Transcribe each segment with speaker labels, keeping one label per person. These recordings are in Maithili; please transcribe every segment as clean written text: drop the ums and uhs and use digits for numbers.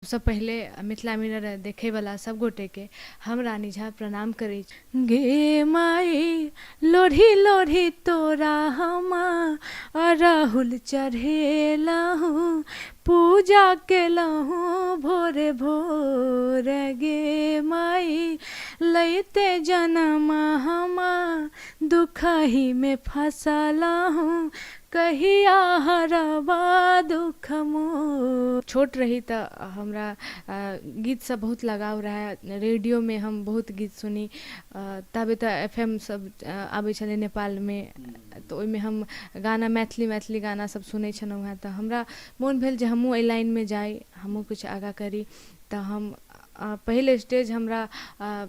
Speaker 1: सबसँ पहिले मिथिला मिरर देखैवला सब गोटेके हम रानी झा प्रणाम करै छी। गे माई लोढ़ी लोढ़ी तोरा हम अरहुल चढ़ेलहुँ पूजा केलहुँ भोरे भोर गे माई लैते जनम हम दुखहीमे फसलहुँ कहिया हरबा दुख मोर। छोट रही तऽ हमरा गीतसँ बहुत लगाव रहए। रेडियोमे हम बहुत गीत सुनी। ताबे तऽ एफ एम सब आबै छलै नेपालमे, तऽ ओहिमे हम गाना मैथिली मैथिली गाना सब सुनै छलहुँ हेँ। तऽ हमरा मोन भेल जे हमहूँ एहि लाइनमे जाइ, हमहूँ किछु आगाँ करी। तऽ हम पहिल स्टेज हमरा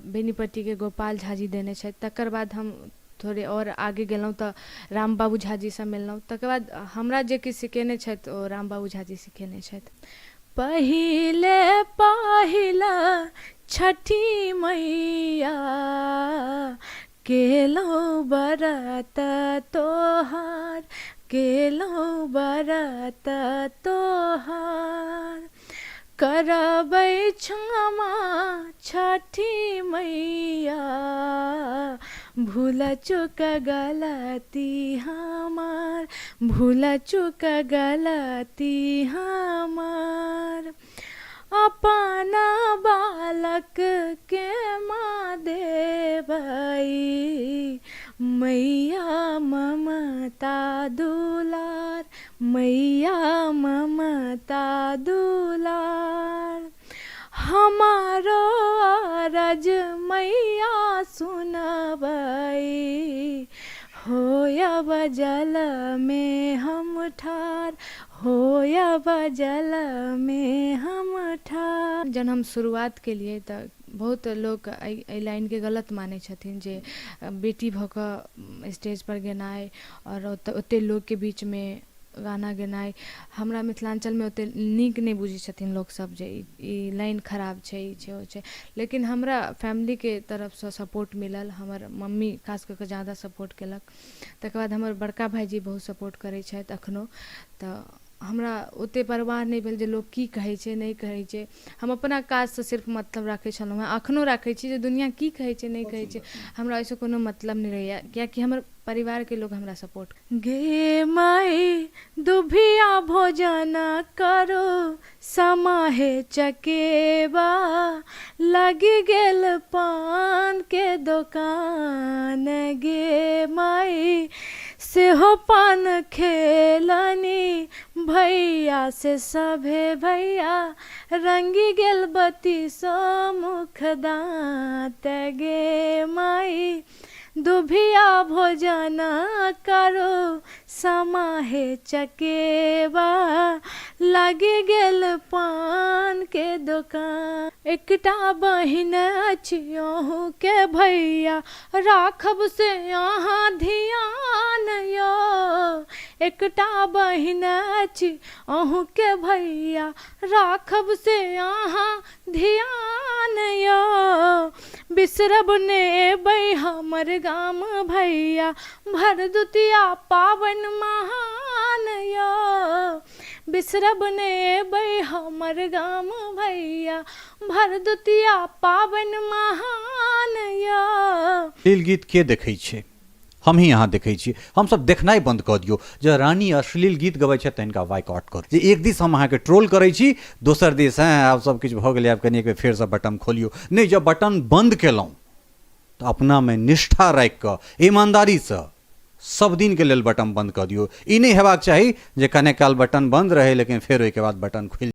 Speaker 1: बेनीपट्टीके गोपाल झाजी देने छथि। तकर बाद हम थोड़े आओर आगे गेलहुँ तऽ रामबाबू झाजीसँ मिललहुँ। तकर बाद हमरा जे किछु सिखेने छथि ओ रामबाबू झाजी सिखेने छथि। पहिले पहिला छठि मैया केलहुँ बरत तोहार, केलहुँ बरत तोहार। करबै क्षमा छठि मैया, भूल चूक गलती हमार, भूल चूक गलती हमार। अपना बालक के माँ देबै मैया ममता दुलार, मैया ममता दुलार। हमारो अरज मैया सुनबै, होयब जल मे हम ठार, होयब जल मे हम ठार। जहन हम शुरुआत केलियै तऽ बहुत लोक एहि लाइनके गलत मानै छथिन जे बेटी भऽ कऽ स्टेजपर गेनाइ आओर ओतेक लोकके बीचमे गाना गेनाइ हमरा मिथिलाञ्चलमे ओतेक नीक नहि बुझै छथिन लोकसभ जे ई लाइन खराब छै, ई छै, ओ छै। लेकिन हमरा फैमिलीके तरफसँ सपोर्ट मिलल। हमर मम्मी खास कऽ कऽ ज्यादा सपोर्ट केलक। तकर बाद हमर बड़का भाइजी बहुत सपोर्ट करै छथि एखनहु। तऽ हमरा ओतेक परवाह नहि भेल जे लोक की कहै छै, नहि कहै छै। हम अपना काजसँ सिर्फ मतलब राखै छलहुँ हेँ, एखनहु राखै छी जे दुनिआँ की कहै छै, नहि कहै छै, हमरा ओहिसँ कोनो मतलब नहि रहैए, किएकि हमर परिवारके लोक हमरा सपोर्ट। गे माइ दुभिया भोजन करू समाहे चकेबा, लागि गेल पानके दोकान गे माइ सेहो पान खेलनि भैया से सभे भैया, रंगि गेल बत्तीसो मुख दाँत गे माइ दुभिया भोजन करू समाहे चकेबा, लागि गेल पान के दोकान। एकटा बहिन अछि अहूँ के भैया, राखब से अहाँ धियान यौ। एकटा बहिन अछि अहूँ के भैया, राखब से अहाँ धियान यौ। बिसरब ने एबै हमर गाम भैया, भरदुतिया पाबनि महान यौ। बिसरब ने एबै हमर गाम भैया, भरदुतिया पाबनि महान यौ।
Speaker 2: अश्लील गीत के देखै छै? हमही अहाँ देखै छियै। हमसभ देखनाइ बन्द कऽ दियौ। जँ रानी अश्लील गीत गबै छथि तऽ हिनका बाइकआउट करू। जे एक दिस हम अहाँके ट्रोल करै छी, दोसर दिस हेँ आब सभ किछु भऽ गेलै, आब कनि एक बेर फेरसँ बटम खोलियौ। नहि, जँ बटन बन्द केलहुँ तऽ अपनामे निष्ठा राखि कऽ ईमानदारीसँ सभ दिनके लेल बटम बन्द कऽ दियौ। ई नहि हेबाक चाही जे कने काल बटन बन्द रहै लेकिन फेर ओहिके बाद बटन खुलि।